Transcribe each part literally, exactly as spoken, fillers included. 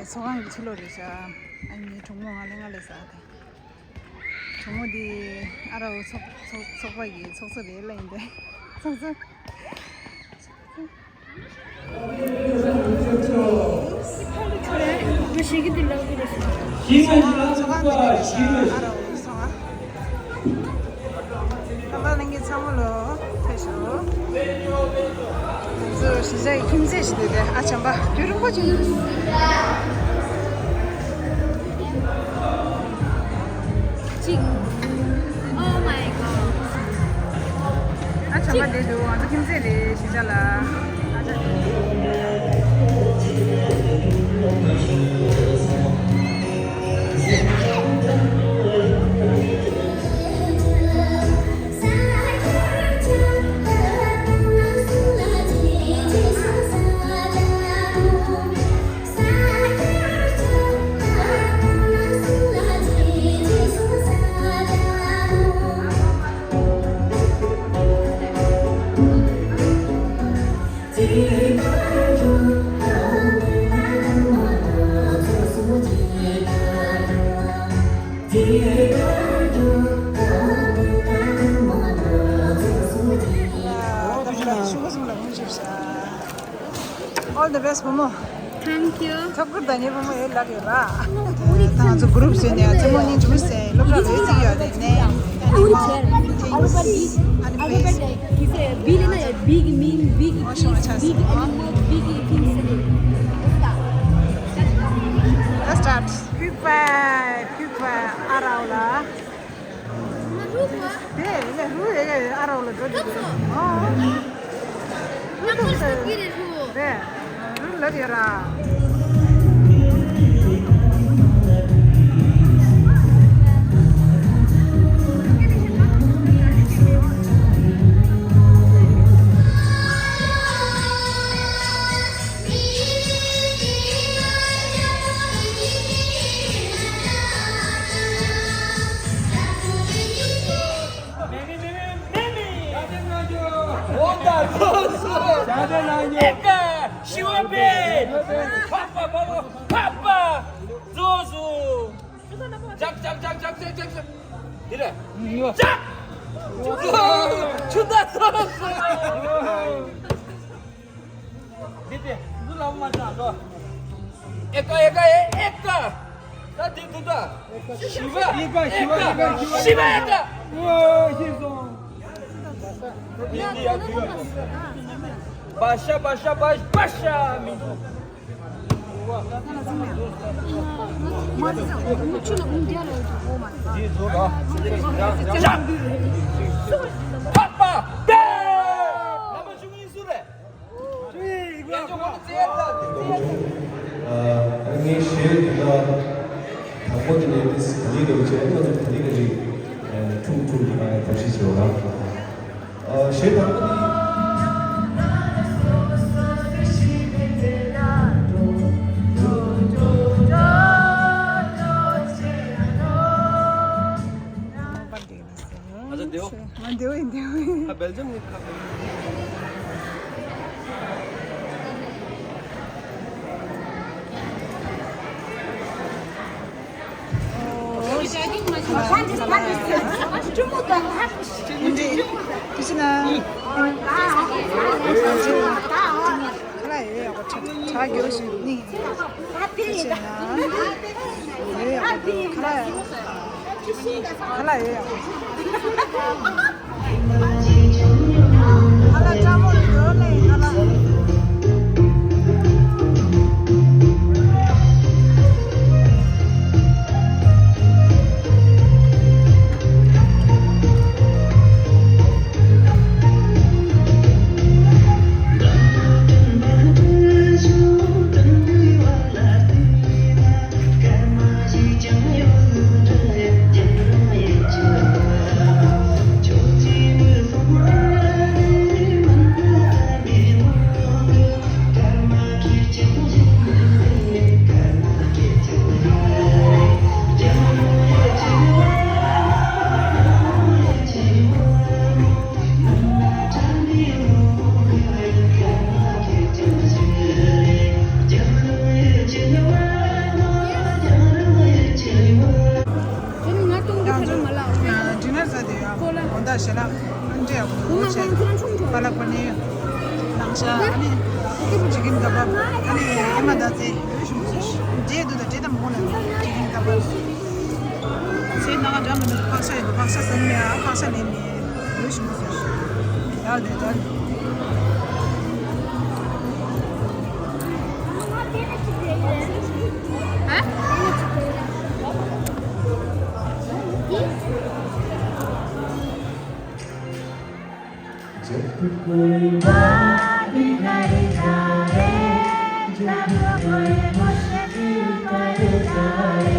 ཚོགས་ཁང་གི་ཕྱི་ལོགས་རེད་ཤག་ཨ་ནི་གྲོགས་མོ་ང་ལ་ང་ལས་ཟ་དེ། གྲོགས་མོ་འདི་ཨ་རའོ་ཚོགས་ཚོགས་ཚོགས་པ་ཡི་ཚོགས་གཙོ་རེད་ལ་ཡིན་ཏེ། ཚོགས་གཙོ། ཚོགས་ཁང་གི་ཨ་རའོ་ཚོགས་ཁང་། རྣམ་པ་ལྷན་རྒྱས་ཚང་མ་ལོ་ཐོས་ཤོག་ང་ཚོ་གཞིས་ཆགས་ཀྱི་ཁྱིམ་མཚེས་ཤིག་འདུག་སྟེ། ཨ་བྱམས་པ་རྒྱུན་རིང་པོ་ཅིག་ཅིག Oh my god. ཨ་བྱམས་པ་འདི་འདུག་ང་ཚོ་ཁྱིམ་མཚེས་རེད་གཞིས་ཆགས་ལ། ཨ་ཅག All the best བུ་མོ། Thank you. ཐབས་ཀུར་དང་ཉེ་བུ་མོ་ཡོད་ལབ་ཡོད་ར། ད་ང་ཚོ་group བཟོས་ནས་རྩེད་མོ་གཉིས་འཇུ་ཟེར་སློབ་གྲྭ་ལོས་རྩིས་ཡོད་དེ་ནས། Alphabet, alphabet, he said, B ལ་ན་big mean, big things, big animal, big things. Let's start. ཕུག་པ། ཕུག་པ། ཨ་རའོ་ལ། དེ་ལས་རུ་ཡེ་གེ་ཨ་རའོ་ལ་འགྲོ་འདུག་ཨོ། རུ་ལ་ཡོད་ར། ཨེ་ཀ་ཤི་བ་པེ། ཕ་པ་པ་པ་ཕ་པ། ཟོ་ཟོ། ཇག་ཇག་ཇག་ཇག་ཇག་ཇག་ཇག་དེ་རེད། ཇག་ཆུ་ད་ཟོ་ཟོ། འདི་དེ་འདི་ལ་མ་ཆགས་ལོ། ཨེ་ཀ་ཨེ་ཀ་ཨེ་ཨེ་ཀ་ད་འདི་འདུག་ད། ཤི་བ། ཨེ་ཀ་ཤི་བ། ཨེ་ཀ་ཤི་བ། ཤི་བ་ཨེ་ཀ་ཨོ་ཤི་སོང་། འདི་འདི་ཡ་འདི་ཡ། བ་ཤ་བ་ཤ་བ་བ་ཤ་མི་འདུག་འདི་བཟོ་ད། ཕག་པ་དེ། ལ་མ་ཞུ་མི་སུ་རེད། ངས་གཞས་འདི་ལ་དང་པོ་དེ་ནས་ཏིས་ག་ལི་འདྲ་བོ་བྱས་ང་ཚོ་ག་ལི་ག་ལི་ཁྲུང་ཁྲུང་གི་ནང་ནས་གོ་སྒྲིག་བྱས་པ་རེད། གཞས་དང་པོ་དེ། ང་ཚོ་བདེ་བོ། ང་བདེ་བོ་ཡིན་བདེ་བོ་ཡིན། ཁ་སྦེལ་ཇམ་ནི་ཁ། ཁ་ལག་ཡོད་ཡག་པོ་ཁྲག་ཁྲག་རྒྱུ་ཞིག་ནི་ཁྱེད་ན་ཡོད་ཡག་པོ་འདུག་ཁ་ལག་ཡག་པོ། ཁ་ལག་ཡོད་ཡག་པོ། ཁ་ལག་ཁྲ་མོ་རེད་འདུག་ལེ་ཁ་ལག་ད་ཞལ་ལག་འདྲེ་ཡག་པོ་འདུག་ཅེས། པ་ལག་པ་ནི་ལང་ཤ། ཨ་ནི་ཅི་ཀིན་ཀ་བབ། ཨ་ནི་ཨེ་མ་ད་ཙེ་འདྲེ་འདུག་ད་འདྲེ་དང་མོ་ལ་ཅི་ཀིན་ཀ་བབ། ཚེ་ནང་འདྲ་མི་འདུག་ཕག་ཤ་ཡོད་འདུག་ཕག་ཤ་ཟ་ནི་མེད། ཨ་ཕག་ཤ་ལེན་ནི་ཡོད་ཞུ་མ་སོང་། ཡར་དེ་ད། जब कोई बात कर जाए, जब कोई मुश्किल पड़ जाए।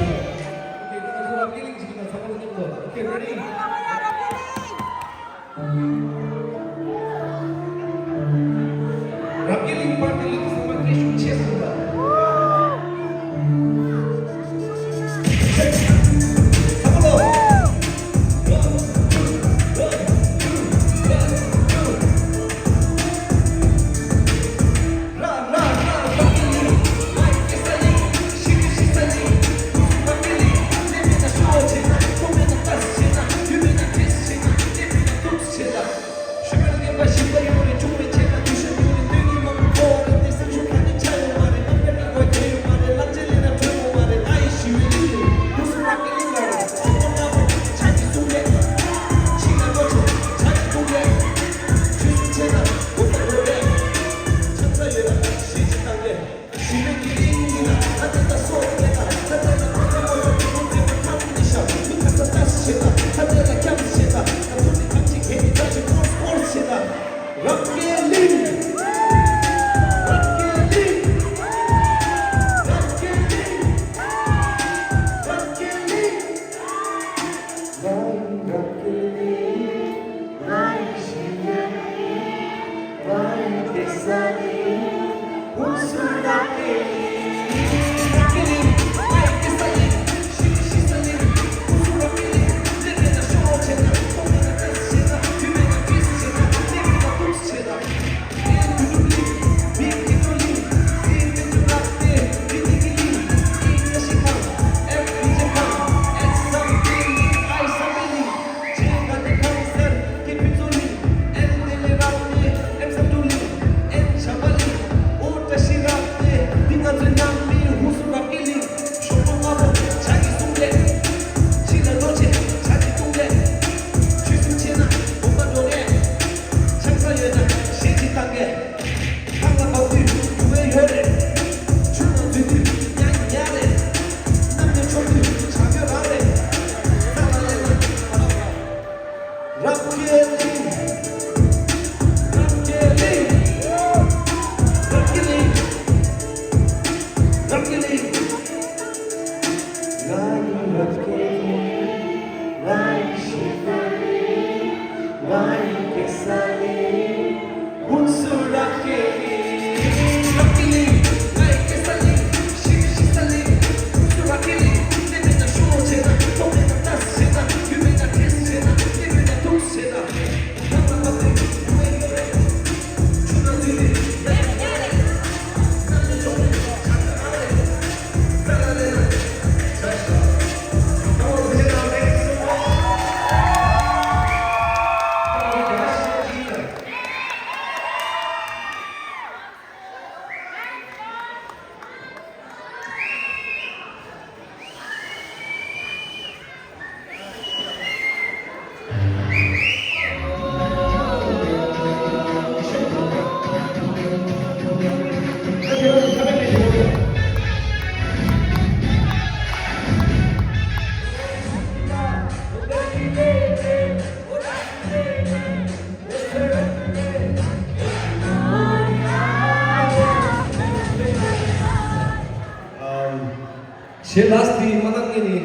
ཞེས་ལ་སི་ཊི་མ་གཏོགས་ངས་ནི།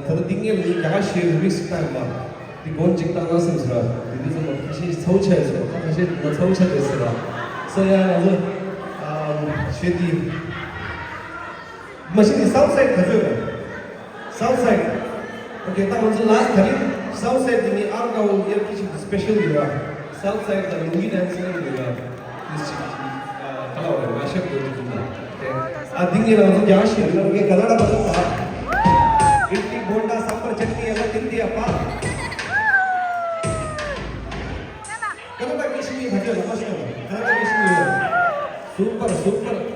ད་ལྟ་འདི་ངས་ལ་རྒྱ་གར་ཞེས་རི་མིག་སི་བཏང་ཡོད་པ། འདི་མགོ་གཅིག་བཏང་ན་སེམས་ཟེར་བ། འདི་འདི་ཚོ་མ་ཁ་ཤས་ཚ་བོ་ཆགས་ཡོད་ཟེར་བ། ཁ་ཤས་འདི་ཚ་བོ་ཆགས་བསྡད་ཟེར་བ། སོ་ཡ་ང་ཚོ་ཞེས་འདི། མ་གཞི་ནི་སའུ་ཐི་སའིཌ་ག་ཚོད་རེད། སའུ་ཐི་སའིཌ། ཨོ་ཁེ། ད་ང་ཚོ་ལ་སི་ཊི་ད་རིང་སའུ་ཐི་སའིཌ་དེ་ནི་ཨར་ཀའོ་ཡར་ཁི་ཆིག་སི་པེ་ཤལ་ཡོད་ར། སའུ་ཐི་སའིཌ་དང་ལུང་གི་ཌན་སི་ཡོད་ར། དེ་ཅིག་ག་ལ་བ་རེད། མ་ཤེས་དགོས་ཀྱི་འདུག་ད། ཨ་འདི་ངས་རང་ཚོ་རྒྱག་ཤེས་ལ་ངས་ག་ལ་ར་པ་ལ་པ། ཨིཌ་ལི་བོན་ཌ་སམ་བར་ཅ་ཊི་ནི་ཡ་ལ་ཏིན་དི་ཡ་པ། ག་ཚོད་ལ་མ་ཤེས་པ་ཁ་ར་ཁ་རེ་ཤེས་ཡོད། སུ་པར་སུ་པར།